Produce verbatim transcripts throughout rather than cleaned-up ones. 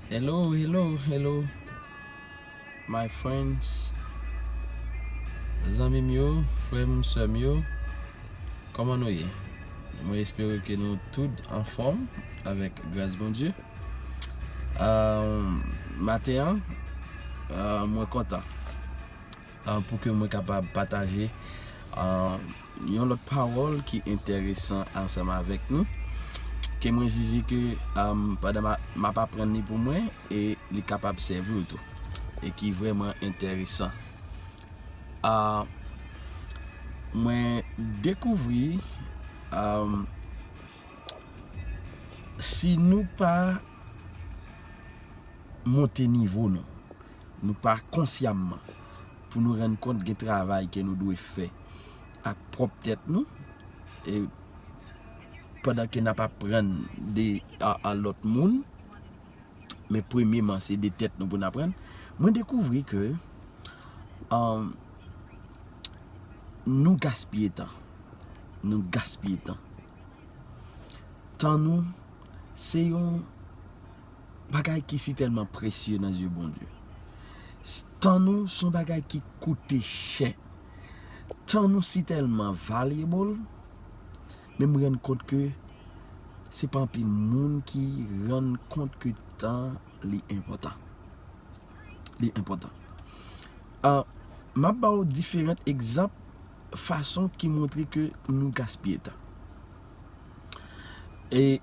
Hello, hello, hello, my friends. Zanmi m yo, frè m, sè m yo, kòman nou ye? Mwen espere ke nou tout anfòm avèk gras Bondye. Ah, maten an, ah, mwen kontan, ah, pou ke mwen kapab pataje, ah, yon lòt pawòl ki enteresan ansanm avèk nou, ke mwen jije ke, ah, pandan m a- m ap aprann li pou mwen, e li kapab sèvi w tou, e ki vrèman enteresan. Ah, mwen dekouvri, ah, si nou pa monte nivo nou, nou pa konsyamman, pou nou rann kont gen travay ke nou dwe fè ak pwòp tèt nou, e pandan ke n ap aprann de a, a lòt moun, men premyeman se de tèt nou pou n aprann. Mwen dekouvri ke, um, nou gaspiye tan. Nou gaspiye tan. Tan nou se yon bagay ki si tèlman presye nan zye Bondye. S- Tan nou se yon bagay ki koute chè. Tan nou si tèlman valuable, men m rann kont ke se pa anpil moun ki rann kont ke tan li enpòtan. Li enpòtan. Ah, m ap ba w diferan egzanp fason ki montre ke nou gaspiye tan. E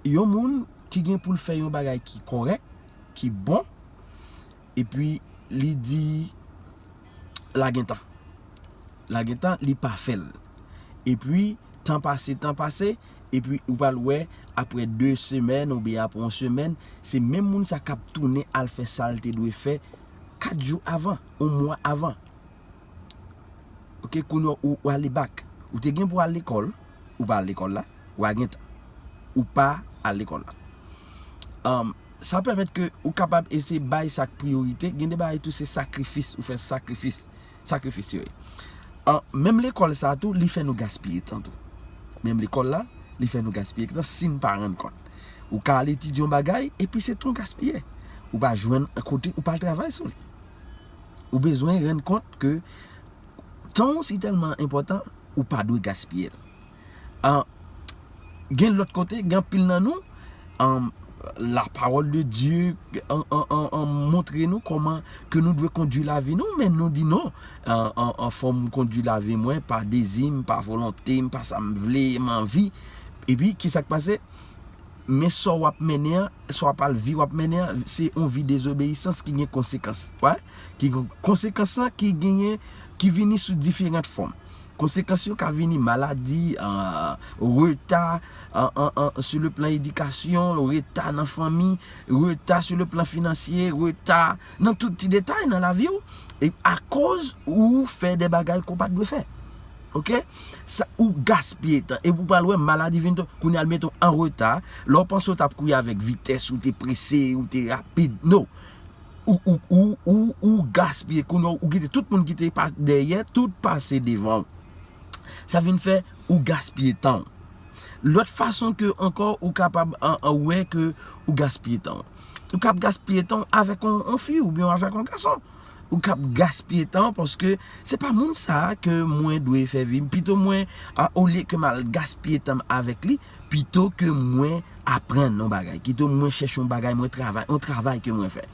yon moun ki gen pou l fè yon bagay ki kòrèk, ki bon, epi li di la gen tan. La gen tan, li pa fè l. Epi tan pase, tan pase, epi ou pral wè, apre de semèn oubyen apre yon semèn, se menm moun sa k ap tounen al fè sa l te dwe fè kat jou avan, yon mwa avan. Oke, kounye a ou, ou ale bak. Ou te gen pou al lekòl, ou pa al lekòl la, ou a gen tan. Ou pa al lekòl la. Um, sa pèmèt ke ou kapab eseye bay sa k priyorite. Gen de bagay tou se sakrifis, ou fè sakrifis. Sakrifis yo ye. Ah, menm lekòl sa tou, li fè nou gaspiye tan tou. Menm lekòl la, li fè nou gaspiye tan si n pa rann kont. Ou ka al etidye yon bagay, epi se tan w gaspiye. Ou pa jwenn kote, ou pa al travay sou li. Ou bezwen rann kont ke tan w si tèlman enpòtan, ou pa dwe gaspiye l. Ah, gen lòt kote, gen anpil nan nou, ah, la parole de Dieu, ah, ah, ah, ah, montre nou kòman ke nou dwe kondui lavi nou, men nou di non, ah, ah, ah, fò m kondui lavi mwen pa dezi m, pa volonte m, pa sa m vle, m anvi. Epi, ki sa k pase? Men sa w ap mennen an, sa w ap al vi w ap mennen an, se yon vi dezobeyisans ki gen konsekans. Wè? Ki gen konsekans lan ki genyen, ki vini sou diferan fòm. Konsekans yo ka vini maladi, ah, reta, ah, ah, ah, sou le plan edikasyon, reta nan fanmi, reta sou le plan finansye, reta nan tout ti detay nan lavi w. E akoz ou fè de bagay ke w pa t dwe fè. Oke? Sa, ou gaspiye tan. Epi w pral wè maladi vin tou. Kounye a l mete w an reta. Lè w panse w t ap kouri avèk vitès, ou te prese, ou te rapid. No. Ou, ou, ou, ou, ou gaspiye. Kounye a, ou kite tout moun ki te pa dèyè, tout pase devan w. Sa vin fè ou gaspiye tan w. Lòt fason ke ankò ou kapab, an, an, wè ke ou gaspiye tan w. Ou kab gaspiye tan w avèk yon, yon fi oubyen avèk yon gason. Ou kab gaspiye tan w paske se pa moun sa a ke mwen dwe fè vi m. Pito mwen, a, olye ke m al gaspiye tan m avèk li, pito ke mwen aprann yon bagay, pito mwen chèche yon bagay, mwen travay, yon travay ke mwen fè.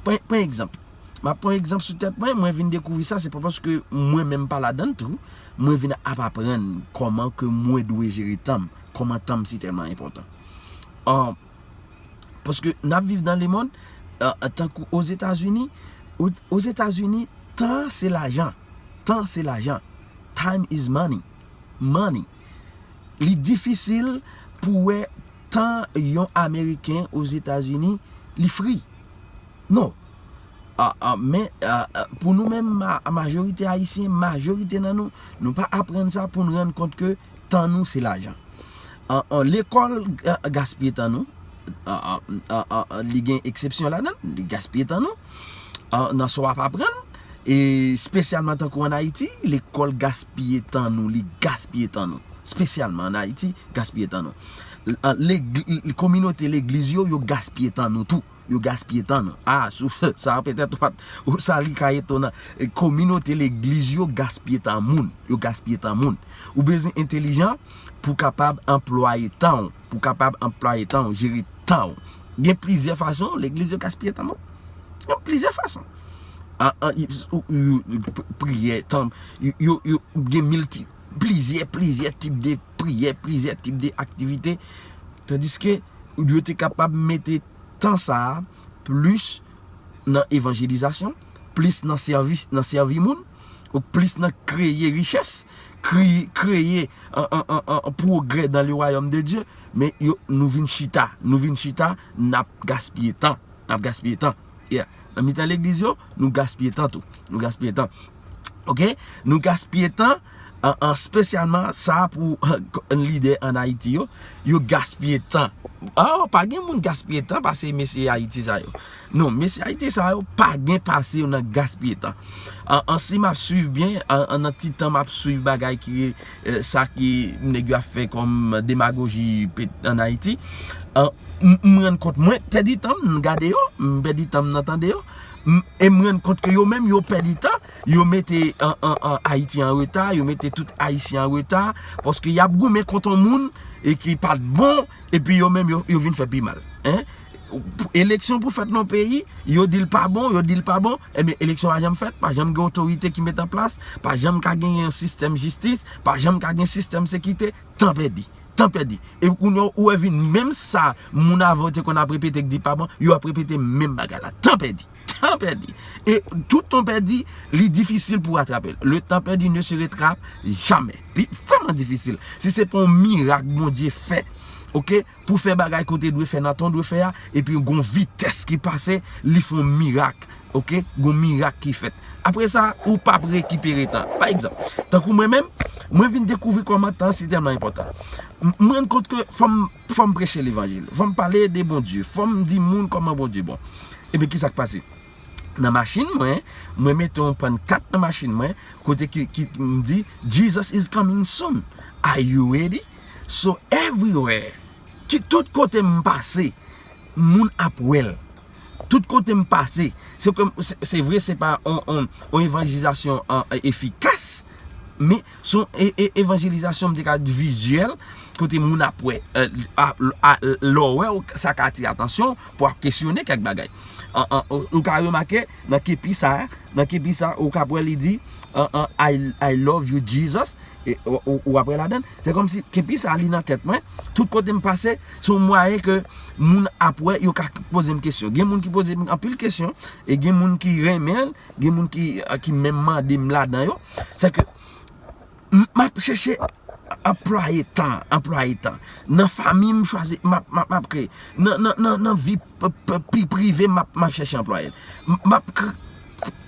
Pran, pran egzanp. M ap pran egzanp sou tèt mwen, mwen vin dekouvri sa, se pa paske mwen menm pa ladan l tou, mwen vin ap aprann kòman ke mwen dwe jere tan m, kòman tan m si tèlman enpòtan. An, paske n ap viv dans le monde, euh, tankou Ozetazini, o- Ozetazini, tan se lajan. Tan se lajan. Time is money. Money. Li difisil pou wè tan yon Ameriken Ozetazini, li free. Non. Ah, ah, men, ah, ah, pou nou menm, ma- majorite Ayisyen, majorite nan nou, nou pa aprann sa pou n rann kont ke tan nou se lajan. Ah, ah, lekòl, ah, gaspiye tan nou. Ah, ah, ah, ah, ah, li gen eksepsyon ladan, li gaspiye tan nou. Ah, nan sa w ap aprann, e espesyalman tankou ann Ayiti, lekòl gaspiye tan nou, li gaspiye tan nou. Espesyalman ann Ayiti, gaspiye tan nou. L- ah, legli- kominote legliz yo, yo gaspiye tan nou tou. yo gaspiye tan nou. Ah, sou sa petèt ou pa t, ou sa li ka etonan. E, kominote legliz yo gaspiye tan moun. Yo gaspiye tan moun. Ou bezwen entelijan pou kapab anplwaye tan w, pou kapab anplwaye tan w, jere tan w. Gen plizyè fason legliz yo gaspiye tan moun. Gen plizyè fason. An, an, y- ou- ou- ou- pri- priyè, tan, yo, yo, yo gen milti, plizyè, plizyè tip de priyè, plizyè tip de aktivite. Tandiske yo te kapab mete tan sa a plis nan evanjelizasyon, plis nan sèvis, nan sèvi moun, ou plis nan kreye richès, kreye, kreye an, an, an, an, an pwogrè dans le royaume de Dieu, men yo, nou vin chita, nou vin chita, n ap gaspiye tan, n ap gaspiye tan. Yeah. Nan mitan legliz yo, nou gaspiye tan tou, nou gaspiye tan. Ok? Nou gaspiye tan, an, an, espesyalman sa pou lidè an Ayiti yo, yo gaspiye tan. Oh, pa gen moun gaspiye tan pase mesye Ayiti sa yo. Non, mesye Ayiti sa yo pa gen pase yo nan gaspiye tan. An, an, si m ap swiv byen, an, an, nan ti tan m ap swiv bagay ki, eh, sa ki nèg yo ap fè kòm demagoji pe- an Ayiti, an, m m rann kont mwen pèdi tan m nan gade yo, m pèdi tan m nan tande yo, m- e m rann kont ke yo menm yo pèdi tan, yo mete an, an, an Ayiti an reta, yo mete tout Ayisyen an reta, paske y ap goumen kont yon moun e ki pa t bon, epi yo menm yo, yo vin fè pi mal. Hein? Eleksyon pou fèt nan peyi, yo di l pa bon, yo di l pa bon, ebyen eleksyon pa janm fèt, pa janm gen otorite ki met an plas, pa janm ka genyen yon sistèm jistis, pa janm ka gen sistèm sekirite, tan pèdi, tan pèdi. E kounye a ou wè vin menm sa moun avan yo te konn ap repete k di pa bon, yo ap repete menm bagay la, tan pèdi, tan pèdi. E tout tan pèdi, li difisil pou ratrape l. Le temps perdu ne se rattrape jamais. Li vrèman difisil. Si se pa yon mirak Bondye fè, ok, pou fè bagay kote dwe fè nan tan dwe fè a, epi gon vitès ki pase, li fè yon mirak, ok, gon mirak ki fèt. Apre sa, ou p ap rekipere tan. Pa egzanp, tankou mwen menm, mwen vin dekouvri kòman tan si tèlman enpòtan. M m rann kont ke fò m, fò m preche levanjil, fò m pale de Bondye, fò m di moun kòman Bondye bon. Ebyen, ki sa k pase? Nan machin mwen, mwen mete yon pannkat nan machin mwen, kote ki, ki m di, Jesus is coming soon. Are you ready? So everywhere, ki tout kote m pase, moun ap wè l. Tout kote m pase, se ke, se, se vre, se pa on, on, on evanjelizasyon an, an efikas, men se on e, e, evanjelizasyon, m te ka di, vizyèl, kote moun ap wè, eh, a, a, lè w wè, w- sa ka atire atansyon pou ap kesyone kèk bagay. An, an, ou, ou ka remake nan kepi sa, nan kepi sa, ou ka wè li di, an, an, I, I love you, Jesus. E, ou, ou, ou ap wè ladan l. Se kòmsi kepi sa li nan tèt mwen. Tout kote m pase, se yon mwayen ke moun ap wè, yo ka poze m kesyon. Gen moun ki poze m anpil kesyon, e gen moun ki renmen l, gen moun ki, ki menm mande m ladan yo. Se ke m- m ap chèche anplwaye tan, anplwaye tan. Nan fanmi m chwazi, m ap, m ap, m ap kreye. Nan, nan, nan, nan vi p- p- pi prive, m ap, m ap chèche anplwaye l. M- M ap kre-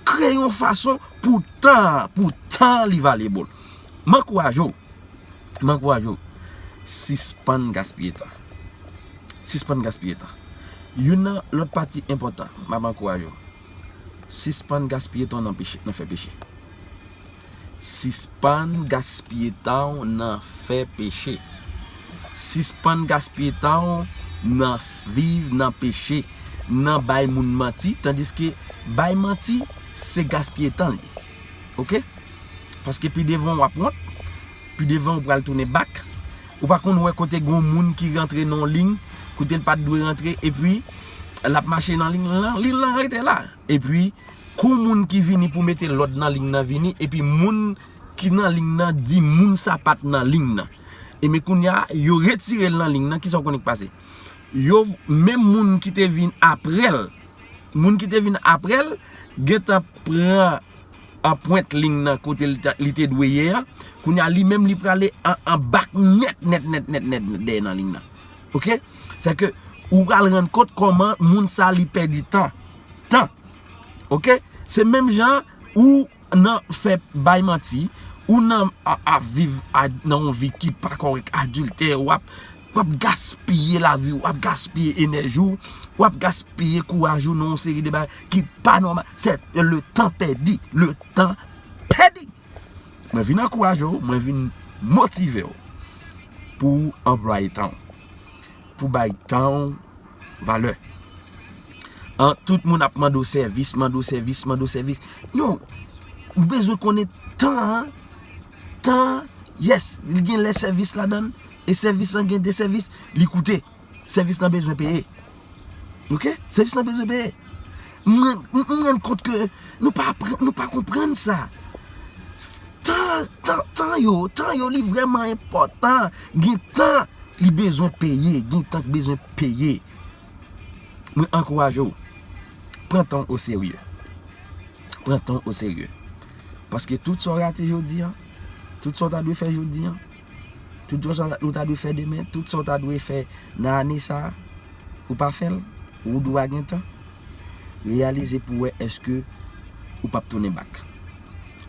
kreye yon fason pou tan, pou tan li valyab. M ankouraje w, m ankouraje w, sispann gaspiye tan. Sispann gaspiye tan. Youn nan lòt pati enpòtan, m ap ankouraje w. Sispann gaspiye tan w nan peche, nan fè peche. Sispann gaspiye tan w nan fè peche. Sispann gaspiye tan w nan viv nan peche, nan bay moun manti, tandiske bay manti, se gaspiye tan l ye. Ok? Paske pi devan w ap wont, pi devan w pral tounen bak. Ou pa konn wè kote gon moun ki rantre nan yon liy, kote l pa t dwe rantre, epi l ap mache nan liy lan, liy lan rete la. Epi, kou moun ki vini pou mete lòd nan liy nan vini, epi moun ki nan liy nan di moun sa pa t nan liy nan. E men kounye a, yo retire l nan liy nan, kisa w konnen k pase? Yo, menm moun ki te vin apre l, moun ki te vin apre l, gentan pran anpwent liy nan kote li ta- li te dwe ye a. Kounye a, li menm li prale an, an bak nèt, nèt, nèt, nèt, nèt, nèt dèyè nan liy nan. Ok? Se ke ou pral rann kont kòman moun sa li pèdi tan. Tan. Ok? Se menm jan ou nan fè bay manti, ou nan a- ap viv a- nan yon vi ki pa kòrèk, adiltè, w ap, w ap gaspiye lavi w, w ap gaspiye enèji w, w ap gaspiye kouraj ou nan yon seri de bagay ki pa nòmal. Se le tan pèdi, le tan pèdi. Mwen vin ankouraje w, mwen vin motive w pou w anplwaye tan w, pou w bay tan w valè. An, tout moun ap mande w sèvis, mande w sèvis, mande w sèvis. Non, ou bezwen konnen tan an. Tan an, yes, li gen lè sèvis ladan l, e sèvis lan gen de sèvis, li koute. Sèvis lan bezwen peye. Oke? Sèvis lan bezwen peye. Mwen, m, m rann kont ke nou pa aprann, nou pa konprann sa. Tan, tan, tan yo, tan yo, li vrèman enpòtan. Gen tan, li bezwen peye. Gen tan ki bezwen peye. Mwen ankouraje w. Pran tan w oserye. Pran tan w oserye. Paske tout sa w rate jodi a, tout sa w ta dwe fè jodi a, tout sa w ta dwe fè demen, tout sa w ta dwe fè nan ane sa a, ou pa fè l, ou dwe gen tan, reyalize pou wè èske ou p ap tounen bak.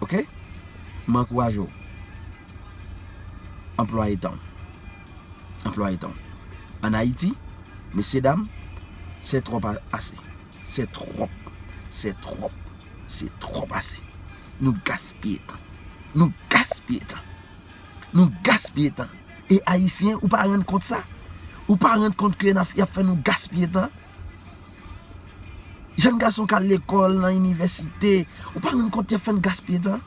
Oke? M ankouraje w. Anplwaye tan w. Anplwaye tan w. Ann Ayiti, mesye dam, se twòp a-, ase. Se twòp. Se twòp. Se twòp ase. Nou gaspiye tan. Nou gaspiye tan. Nou gaspiye tan. E Ayisyen, ou pa rann kont sa? Ou pa rann kont ke n ap, y ap fè nou gaspiye tan? Jèn gason k al lekòl nan inivèsite, ou pa rann kont y ap fè n gaspiye tan?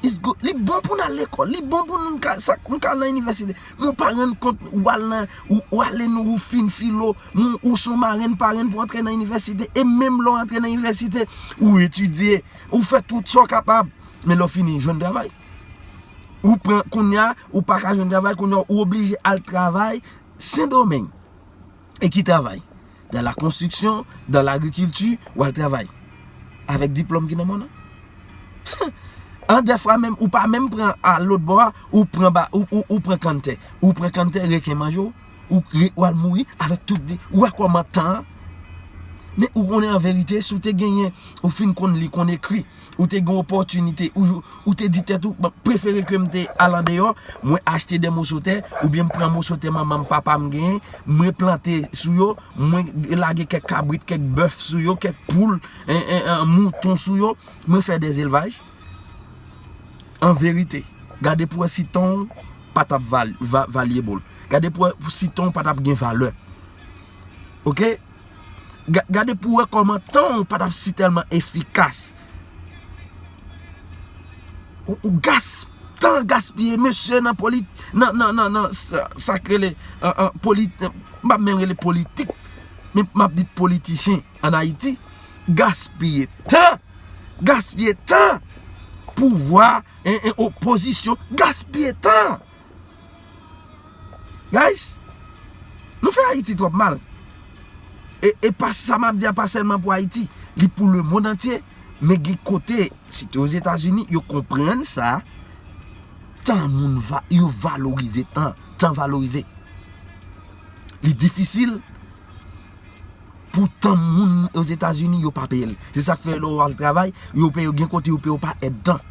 It's good. Li bon pou n al lekòl, li bon pou nou ka, sa, nou ka al nan inivèsite. Men ou pa rann kont, ou al nan, ou, ou ale nou, ou fin filo, ou, ou son marenn, parenn pou antre nan inivèsite. E menm lè w antre nan inivèsite, ou etidye, ou fè tout sa w kapab. Men lè w fini, jwenn travay. Ou pran, kounye a, ou pa ka jwenn travay, kounye a, ou oblije al travay Sendomeng. E ki travay? Dans la construction, dans l'agriculture, w al travay. Avèk diplòm ki nan men w nan. An dèfwa menm, ou pa menm pran a lòt bò a, ou pran ba, ou, ou, ou pran kanntè. Ou pran kanntè, reken manje w, ou re-, w al mouri avèk tout de, ou wè kòman tan an. Men ou konnen an verite, si w te genyen, ou fin konn li, konn ekri, ou te gen opòtinite, ou, ou te di tèt ou, "Bon, prefere ke m te al andeyò, mwen achte de moso tè, oubyen m pran moso tè manman m, papa m genyen, mwen plante sou yo, mwen lage kèk kabrit, kèk bèf sou yo, kèk poul, en, en, en, mouton sou yo, mwen fè de zelvaj." An verite, gade pou wè si tan w pa t ap val-, va-, valuable. Gade pou wè si tan w pa t ap gen valè. Oke? Ga-, gade pou wè kòman tan w pa t ap si tèlman efikas. Ou, ou gas-, tan gaspiye, mesye, nan poli-, nan, nan, nan, nan sa, sa k rele, an, an, poli-, m p ap menm rele politik, men m ap di politichen ann Ayiti, gaspiye tan, gaspiye tan, pouvwa, en, en, opozisyon, gaspiye tan. Guys, nou fè Ayiti twòp mal. E, e pa sa m ap di a pa sèlman pou Ayiti, li pou lemonn antye, men gen kote, sitou Ozetazini, yo konprann sa, tan moun va, yo valorize tan, tan valorize. Li difisil pou tan moun Ozetazini, yo pa peye l. Se sa k fè lè w al travay, yo peye w, gen kote yo peye w pa èdtan.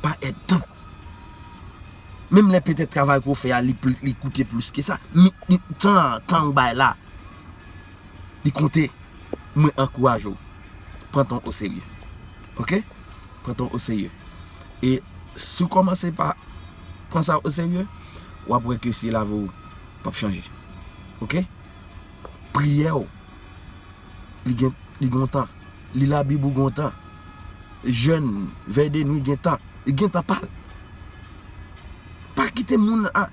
Pa èdtan. Menm lè petèt travay ke w fè a, li pli, li koute plis ke sa. Men, men tan, tan ou bay la, li konte. Mwen ankouraje w. Pran tan w oserye. Oke? Pran tan w oserye. E si w kòmanse pa pran sa oserye, w ap wè ke si lavi w p ap chanje. Oke? Priyè w, li gen, li gen yon tan. Li Labib ou gen yon tan. Jèn, vèy de nwi gen tan. Li gen tan pa l. Pa kite moun a,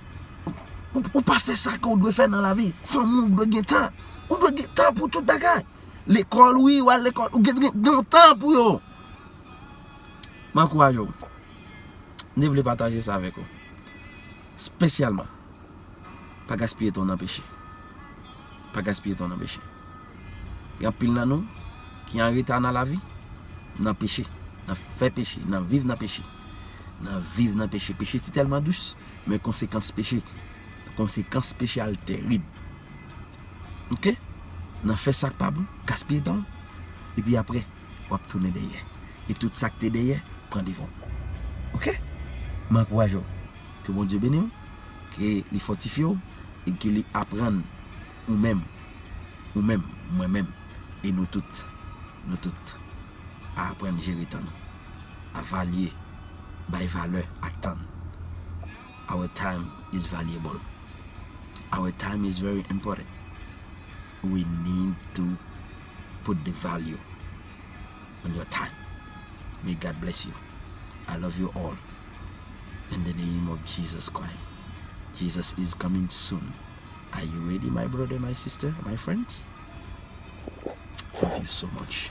ou, ou pa fè sa ke w dwe fè nan lavi. Fanmi w dwe gen tan. Ou dwe gen tan pou tout bagay. Lekòl, wi, w al lekòl. Ou gen, gen, gen yon tan pou yo. M ankouraje w. M te vle pataje sa avèk ou. Espesyalman, pa gaspiye tan w nan peche. Pa gaspiye tan w nan peche. Gen anpil nan nou ki an reta nan lavi, nan peche, nan fè peche, nan viv nan peche. Nan viv nan peche. Peche si tèlman dous, men konsekans peche, konsekans peche a l terib. Oke? Nan fè sa k pa bon, gaspiye tan w, epi apre, w ap tounen dèyè. E tout sa k te dèyè, pran devan w. Oke? M ankouraje w. Ke Bondye beni w, ke li fòtifye w, e ke li aprann ou menm, ou menm, mwen menm, e nou tout, nou tout, a aprann jere tan nou, a valye, bay valè ak tan. Our time is valuable. Our time is very important. We need to put the value on your time. May God bless you. I love you all. In the name of Jesus Christ. Jesus is coming soon. Are you ready, my brother, my sister, my friends? Love you so much.